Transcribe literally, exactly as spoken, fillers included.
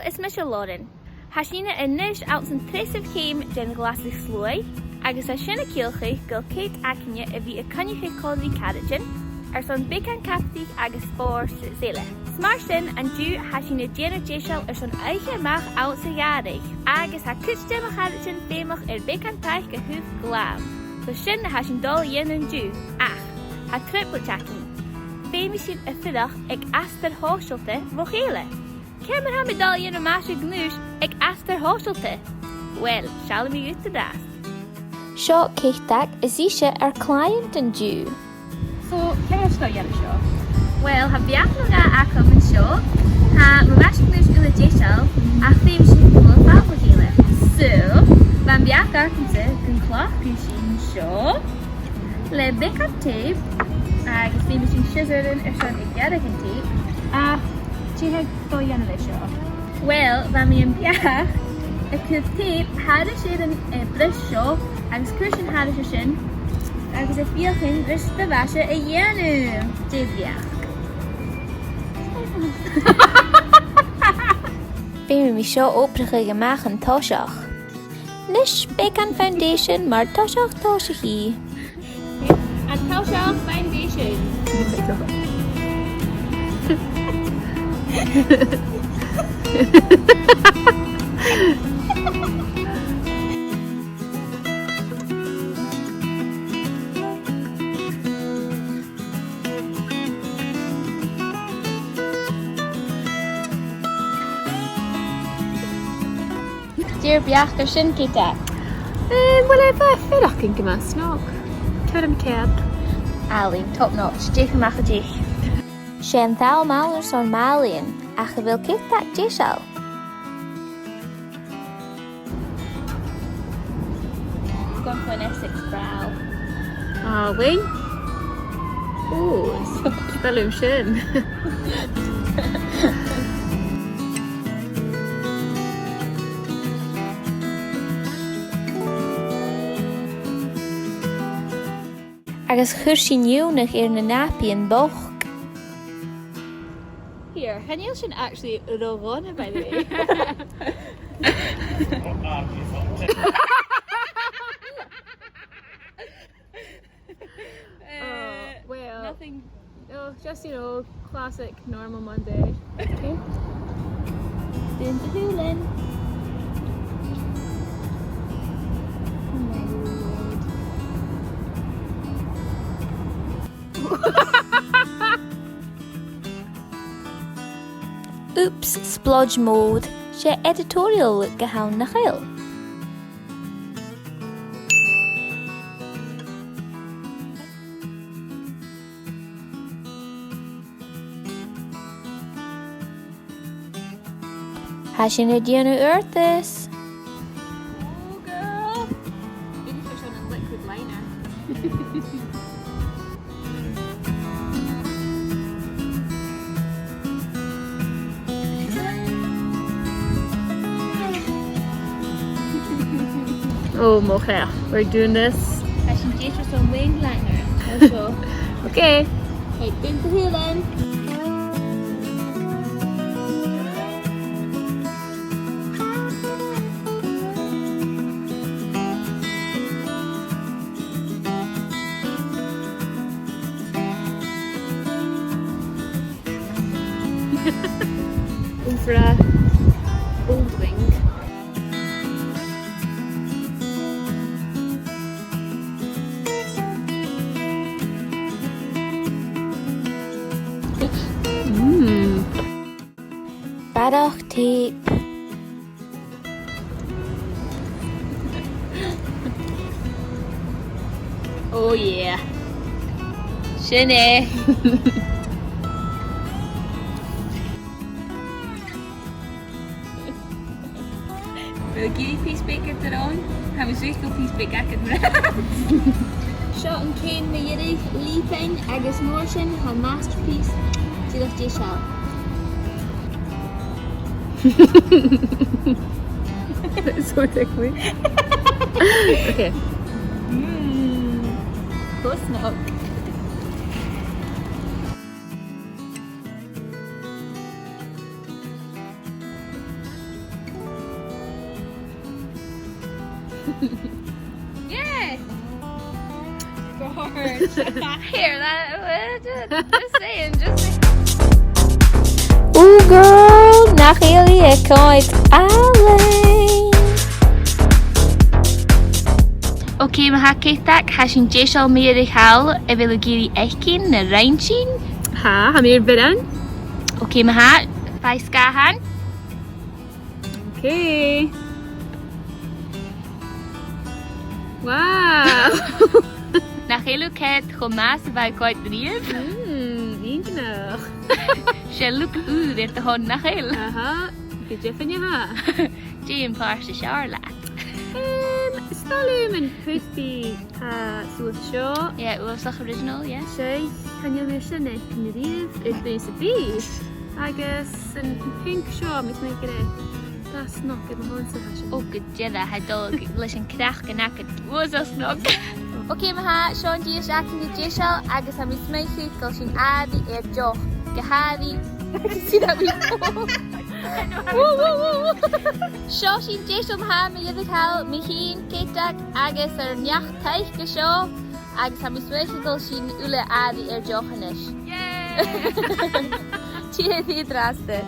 Is mise Lauren. Tha sinne a-nis anns an treasamh cheum den ghlasadh-sluaigh, agus tha sin a' ciallachadh gu bheil cead againne a bhith a' coinneachadh còmhla ri caraidean airson beagan cabadaich agus spòrs eile. 'S mar sin, an-diugh tha sinn a' dèanamh deiseil airson oidhche a-mach anns a' ghàrradh, agus tha cuid de mo charaidean feumach air beagan taic a thaobh glam. So sin na tha sinn a' dol a dhèanamh an-diugh, ach tha trioblaid againn. Feumaidh sinn a' fuireach aig astar shòisealta bho chèile. Ciamar a tha mi a' dol a dhèanamh maise-gnùis aig astar shòisealta? Uill, seallaidh mi dhut an-dràsta. Seo Ceiteag, is ise ar client an-diugh. So, ciamar a tha thu a' dol a dhèanamh seo? Uill, tha beachd no dhà agam an seo. Tha mo mhaise-gnùis uile deiseil, ach feumaidh sinn a dhol a-mach bho chèile. So, bha am beachd agamsa gun cleachd sinn seo le beagan teip, agus feumaidh sinn siosar airson a ghearradh an teip, ach dè tha thu a' dol a dhèanamh leis seo? Uill, bha mi am beachd a' cur teip thairis air an, eh, bruis seo, agus cuir sin thairis air sin, agus a' feuchainn ris do mhaise a dhèanamh. Dè do bheachd? Feumaidh mi seo obrachadh a-mach an toiseach. A-nis, beagan foundation mar toiseach tòiseachaidh. An toiseach foundation. Dè ur beachd air sin, Ceiteag? Em, uill, eh, bha e a' faireachdainn gu math snog. Ceithir air fhichead. Àlainn, top notch. Deich a-mach à deich. 'S e an t-àm ann airson màilean, ach a bheil Ceiteag deiseil? Going for an Essex brow. Àlainn. Ò, is toil leam sin. Agus chuir sinn iongnadh air na napaidhean bochd. Here, chan eil sin actually ro dhona, by the way. Uh, well, nothing. Oh, just, you know, classic normal Monday. Okay. Doon to Hoolan. Oh my lord. Oops, splodge mode. 'S e editorial look a th' ann, nach eil? Tha sinn a' dèanamh adhartas. Oh, girl. Maybe put on a liquid liner. Oh, mo chreach. We're doing this. Tha sinn deiseil airson wing liner. Also. Okay. Right, doon to Hoolan. Over a old wing. Mm. Barrachd teip. Oh yeah. Sin e. Bheil thu ag iarraidh pìos beag eadar-dhealaichte? Tha mi a' smaoineachadh gu bheil pìos beag agad mar-thà. Seo an ceum mu dheireadh, leaping, agus mar sin, tha am masterpiece dìreach deiseil. It's so tickly. Okay. Mm. Close enough. Yeah. Gorge. Here, that, uh, just, just saying, just saying. Ooh, girl, nach eil i a' coimhead àlainn. Ok, ma-thà, Ceiteag, tha sinn deiseil mu dheireadh thall, a bheil thu ag iarraidh fhaicinn no roinn sinn? Tha, tha mi air bhioran. Ok, ma-thà, faigh sgàthan. Ok. Wow! Nach eil thu a' coimhead cho math 's a bha thu a' coimhead riamh? Mm, inntinneach. 'S e look ùr air do shon, nach eil? Aha, gu deimhinne tha. Dè am pàirt as fheàrr leat? Em, 's toil leam an crispy tha suas an seo. Yeah, uabhasach original, yeah. 'S e, chan eil mi air sin fhaicinn a-riamh air duine sam bith. Agus an, an pinc seo, tha mi a' smaoineachadh gur e, tha e snog air mo shon-sa, tha sin. Ò, gu dearbha, tha e a' dol leis a' chraiceann agad, uabhasach snog. Ok, ma-thà, seo an dithis againn gu deiseil, agus tha mi a' smaoineachadh gu bheil sinn àraidh air deoch, gu h-àraidh. Did you see that wee ball? Woo, woo, woo. Seo sinn deiseil, ma-thà, mu dheireadh thall, mi fhìn, Ceiteag agus ar neach-taic an seo, agus tha mi a' smaoineachadh gu bheil sinn uile àraidh air deoch a-nis. Yay! Tìoraidh an-dràsta.